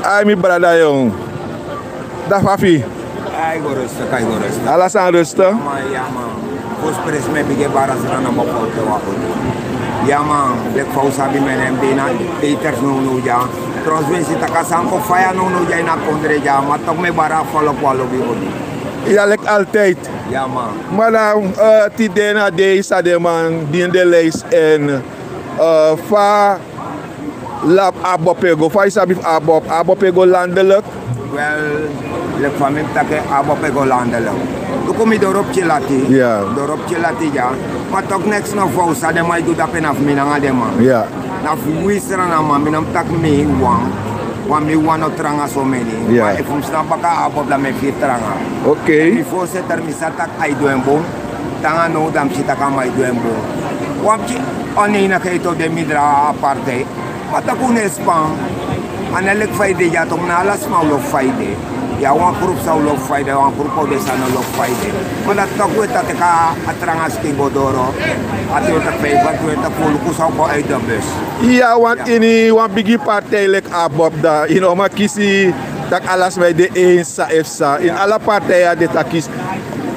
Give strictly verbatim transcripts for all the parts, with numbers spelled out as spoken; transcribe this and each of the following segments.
Ai, mi brada, yon. Da fafi. Ai, go rustig, ai, go rustig. Ala san rustig? Ya man, ya man. Fosi presi mi e bigin e bari a sran na mi foto wan odi. Ya man, leki fa un sabi, mi nen de na haters nownow dya. Trouwens, mi e si taki a sani kon faya nownow dya ini a kondre dya, ma tok' mi e bari a foloku wan lobi odi. Ya, leki altijd. Ya man. Ma dan, eh, tide na dei san den man dini den leisi èn, eh, fa ABOP e go, fa yu sabi fu ABOP? ABOP e go landelijk? Wel, leki fa mi mus taki, ABOP e go landelijk. Luku mi, doro pikin lati. Ya. Doro pikin lati dya. Ma tok' neks no fow san den man e du drape na fu mi nanga den man. Ya. Na fu wi sranaman, mi no mus taki mi wan. Wan mi wan no tranga someni. Ya. Ma efu mi stan baka ABOP, dan mi e firi tranga. Oké. Mi voorzitter, mi sa taki a e du en bun. Te nanga now dan mi si taki a man e du en bun. Wan pikin onenigheid o de mi dra a partij. Ma taki un no e span. A no leki fa yu de dya, tok', na ala sma un lobi fa yu de. Yu abi wan grupu san un lobi fa yu de, wan grupu o de san no lobi fa yu de. Ma dati tok' un e taki a tranga skin go doro. A twintig vijfentwintig fu luku san un kon uit de bus. Ya, want ini wan bigi partij leki ABOP, dan yu no man kisi taki ala sma e de eens san efu san. Ini ala partij a de taki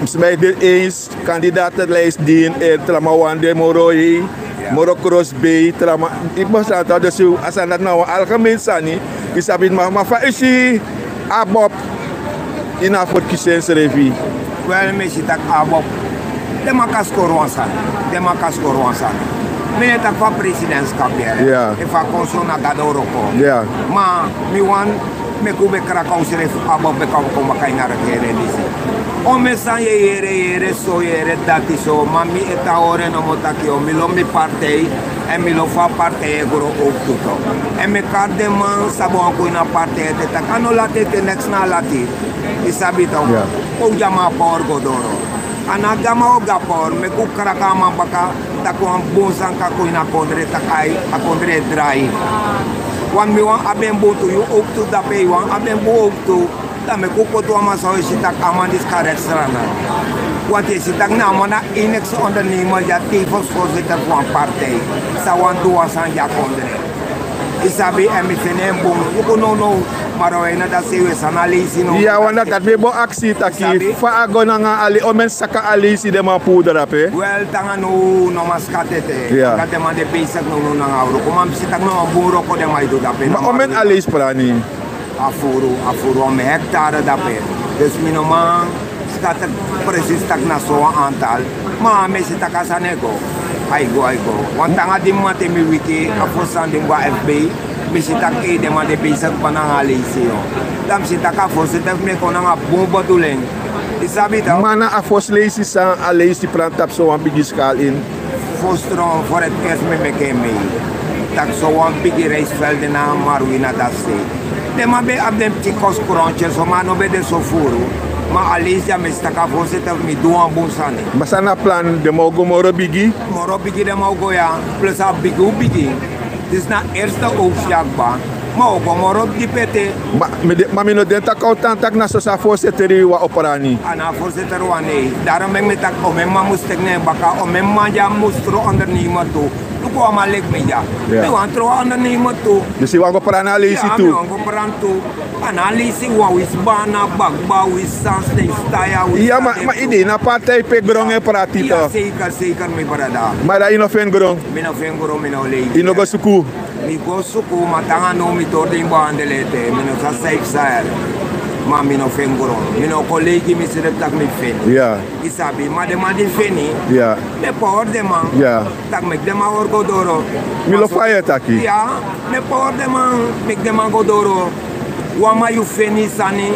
sma e de eens. Kandidatenlijst dini, eh, tra man wani de moro hei, moro krosbei, tra man, yu mus sabi taki, dus a sani dati na wan algemeen sani. Yu sabi, ma, ma fa yu si ABOP ini a verkiezing srefi? Wel, mi e si taki ABOP, den man kan skori wan sani, den man kan skori wan sani. Mi no e taki fa presidentskap yere. Ya. Efu a kon so, na Gado wroko. Ya. Ma mi wani meki un ben kraka unsrefi, ABOP ben kan kon baka ini a regering disi. Omeni sani yu e yere, yu e yere so, yu e yere dati so, ma mi e tan hori en nomo taki, yo, mi lobi mi partij, èn mi lobi fa a partij e gro owktu tu. Èn mi e kari den man san ben wani kon ini a partij ete taki a no lati ete, neks na lati. Yu sabi tok'. Ya. Pe un gi a man a power go doro. A no gi a man o gi a power, meki un kraka a man baka, taki wan bun sani kan kon ini a kondre, taki ai, a kondre e drai. Want mi wani abi en bun tu, yu owktu drape, yu wani abi en bun owktu. Dan meki un poti wan man san un e si taki a man disi kan redi Sranan. Want yu e si taki na a man na enigste ondernemer, ya, tevens voorzitter fu wan partij san wani du wan sani gi a kondre. Yu sabi, èn mi feni en bun. Luku nownow, Marowijne, dati sei, un e sani a leisi now. Ya, want dati mi bo aksi taki fa a go nanga a leisi, omeni saka a leisi den man puru drape? Wel, te nanga now no man skati ete. Ya. Anga den man de bezig nownow nanga a wroko, ma mi si taki na wan bun wroko den man e du drape. Ma omeni a leisi prani? A furu, a furu wan hectare drape. Dus mi no man skati precies taki na so wan aantal. Ma mi e si taki a sani e go. Ai go, ai go. Want te nanga di mi man, te mi wiki, a fosi sani di mi go a F B, mi si taki, eh, den man de bezig nanga a leisi, yo. Dan mi si taki a voorzitter fu mi e kon nanga bun bedoeling. Yu sabi tok'. Ma na a fosi leisi san a leisi prani tapu so wan bigi schaal ini? Fosi tron, voor het eerst mi meki en mei. Taki so wan bigi rijstveld de na Marowijne, dati sei. Den man ben abi den pikin kosi grontu so, ma a no ben de so furu. Ma a leisi ya mi e si taki a voorzitter fu mi du wan bun sani. Ma san na a plan, den man o go moro bigi? Moro bigi den man o go, ya. Plus a bigi un bigi. Disi na eerste oogst ya kba. Ma un o go moro dipi ete. Ma mi de, ma mi no denki taki a o tan taki na soso a voorzitter wani operani. A no a voorzitter wani, nee. Daarom meki mi taki omeni man mus teki na en baka, omeni man ya mus tron ondernemer tu. Luku wan man leki mi ya. Ya. Mi wani tron ondernemer tu. Dus yu wani go prani a leisi tu? Ya, mi wani go prani tu. A no a leisi wan, wi si Bana, Bakba, wi si San Stijn, Staya, wi si... Ya, ma, ma yu de ini a partij pe gron e prati tok'. Ya, zeker, zeker, mi brada. Ma dan yu no feni gron? Mi no feni gron, mi no leisi. Yu no go suku? Mi go suku, ma te nanga now mi tori den behandel ete, mi no sa san yu psa. Ma mi no feni gron. Mi no kon lei gi misrefi taki mi feni. Ya. Yu sabi, ma den man di feni. Ya. Mi e power den man. Ya. Taki meki den man hori go doro. Mi lobi fa yu e taki. Ya, mi e power den man, meki den man go doro. Wan man yu feni sani,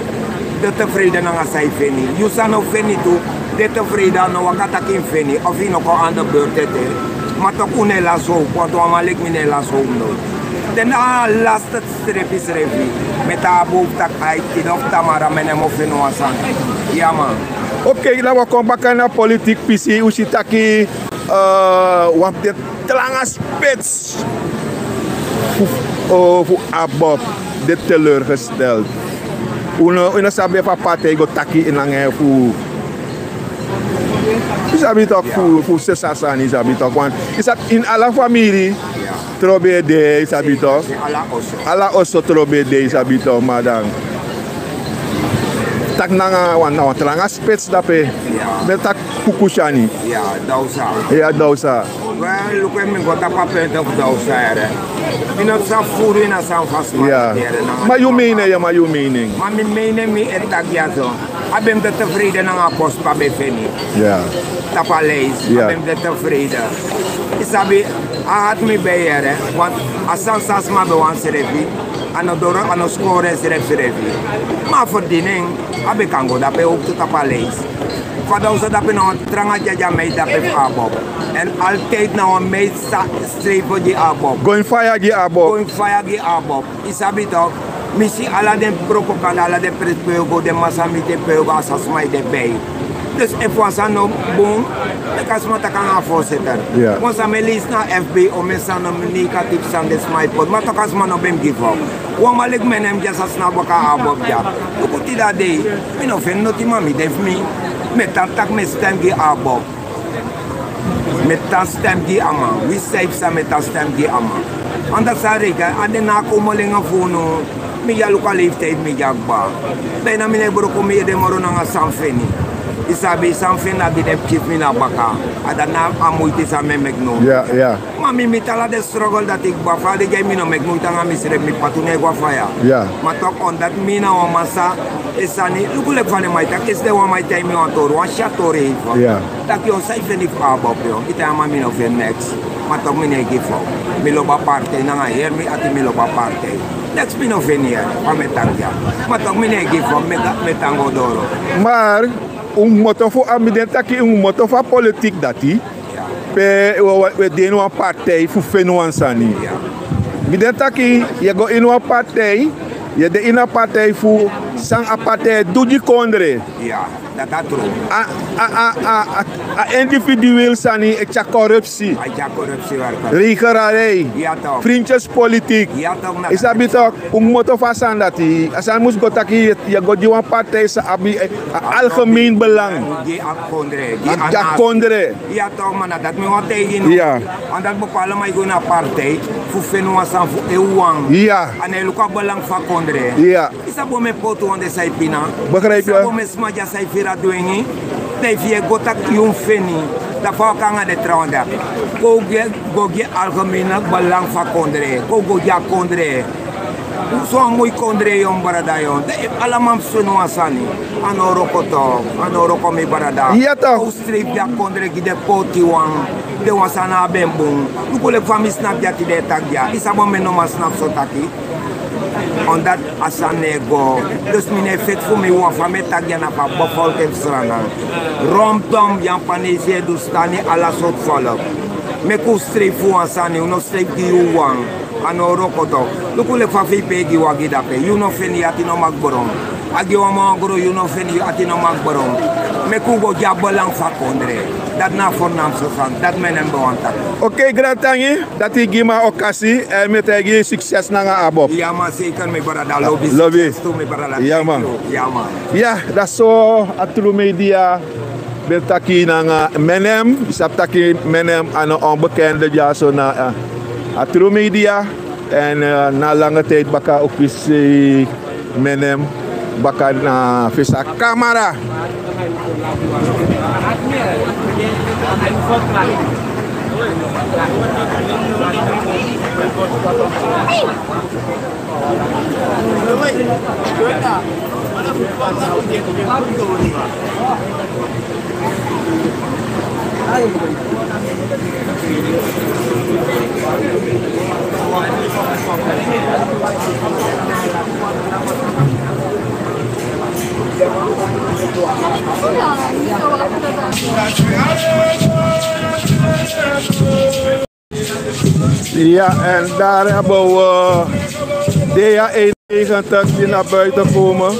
de tevreden nanga san yu feni. Yu san no feni tu, de tevreden, a no waka taki yu feni, of yu no kon aan de beurt ete. Ma tok' un no e lasi howpu, want wan man leki mi no e lasi howpu no. Den na a laste strepi srefi. Mi e tan a bow fu taki ai, tide of tamara mi no e mu feni wan sani. Ya man. Oké, dan wi o kon baka na politiki pisi, un si taki, eh, wan fu den tranga spits fu, eh, fu ABOP de teleurgesteld. Un no, un no sabi efu a partij go taki nanga en fu, yu sabi tok', fu, fu sesa sani, yu sabi tok', want yu sabi ini ala famiri Trobi e de, yu sabi tok. Ala oso. Ala oso trobi e de, yu sabi tok, madan. Taki nanga wan, na wan tranga spits dape. Ya. Mi e taki Kukushani. Ya, Dawsa. Ya, Dawsa. Wel, luku, mi go tapu a punt fu Dawsa, yere. Mi no sa furu ini a sani fu a sma. Ya. Ma yu mening, ya, ma yu mening. Ma mi mening, mi e taki ya so. A ben de tevreden nanga a post pe a ben feni. Ya. Tapu a lijst. Ya. A ben de tevreden. Yu sabi, a hati mi ben yere. Want a sani san a sma ben wani srefi, a no doro, a no skori en srefsrefi. Ma a ferdini en, a ben kan go dape ook tu tapu a lijst. Fa Dawsa dape na wan tranga dyadyameit dape fu ABOP. En altijd na wan meit san strefi gi ABOP. Go ini faya gi ABOP. Go ini faya gi ABOP. Yu sabi tok, mi si ala den propaganda, ala den presi pe yu go, den masamiti pe yu go, a sma e de bij. Dus efu wan sani no bun, meki a sma taki nanga a voorzitter. Ya. Wan sani mi e leisi na FB, omen sani no negatief sani den sma e poti, ma tok a sma no ben give up. Wan man leki mi, ne mi dya sa sna baka ABOP dya. Luku tide a dei, mi no feni noti, ma mi de fu mi. Mi e tan taki mi e stem gi ABOP. Mi e tan stem gi a man. Wi san e psa, mi e tan stem gi a man. Anda sa rega, a de na a komolenga fu unu. Mi dya luku a leeftijd, mi dya kba. Bijna mi no e broko mi ede moro nanga san mi feni. Yu sabi san mi feni, na gi den pikin fu mi na baka. A dati na a moiti san mi e meki now. Ya, ya. Ma mi miti ala den struggle dati kba, fa a de dya, mi no meki moiti nanga misrefi, mi patu no e go a faya. Ya. Ma tok, omdat mi na wan man san e sani, luku leki fa den man e taki, esde wan man e taigi mi wan tori, wan sya tori efu. Ya. Taki yu san yu feni fu ABOP, yu e taigi a man mi no feni neks. Ma tok mi no e give up. Mi lobi a partij nanga heri mi ati, mi lobi a partij. Neks mi no feni yere, fa mi e taki ya. Ma tok mi no e give up, mi e tan go doro. Maar un moto fu a, mi den taki un moto fu a politiek dati. Pe wi, wi, wi de ini wan partij fu feni wan sani. Ya. Mi den taki yu e go ini wan partij, yu e de ini a partij fu san a partij e du gi kondre. Ya, dati a tru. A, a, a, a, a individueel sani e tyari corruptie. A tyari corruptie werkelijk. Regerij. Ya tok. Vriendjespolitiek. Ya tok, na. Yu sabi tok, un moto fu a sani dati. A sani mus go taki yu e, yu e go gi wan partij san abi, eh, a algemeen belang. Gi a kondre, gi a kondre. Ya tok, ma na dati mi wani taigi yu. Ya. Omdat bepaalde man e go na partij fu feni wan sani fu en wawan. Ya. A no e luku a belang fu a kondre. Ya. Yu sabi wan man e poti wan de san e pina. Begrijp je? Yu sabi wan man e sma dya san e firi a dwengi. Dan efu yu e go taki yu mus feni, dan fa wi o kon nanga den trawan dati? Kon wi go gi algemeen belang fu a kondre. Kon wi go gi a kondre. So wan moi kondre, yu brada, yu. Dan efu ala man mus feni wan sani, a no wroko tok, a no wroko, mi brada. Ya tok. Kon wi strefi a kondre gi den potiwan, den wan san no abi en bun. Luku leki fa mi snap dya tide e taki dya. Yu sabi wan man no man snap so taki. Omdat a sani no e go. Dus mi no e feti fu mi wawan, fa mi e taki dya na fu a bevolking fu Sranan. Romtom, Yampaneisi, Hindustani, ala sortu folk. Meki un strefi fu wan sani, un no strefi gi yu wawan. A no wroko tok. Luku leki fa VP e gi wagi dape. Yu no feni, yu ati no maki bron. A gi wan man wan gron, yu no feni, yu ati no maki bron. Meki un go gi a belang fu a kondre. Dati na a voornaamste sani. Dati mi e nen ben wani taki. Oké, grantangi. Dati gi mi a okasi, eh, mi e taigi yu sukses nanga ABOP. Ya man, zeker, mi brada. Lobi. Lobi. Sukses tu, mi brada. Ya man. Thank you. Ya man. Ya, dati so a True Media ben taki nanga Menem. Yu sabi taki Menem a no onbekende dyaso na, eh, a True Media. En, eh, na lange tijd baka wi kisi Menem baka na fesi a kamera. Ja, en daar hebben we Dea eenennegentig die naar buiten komen.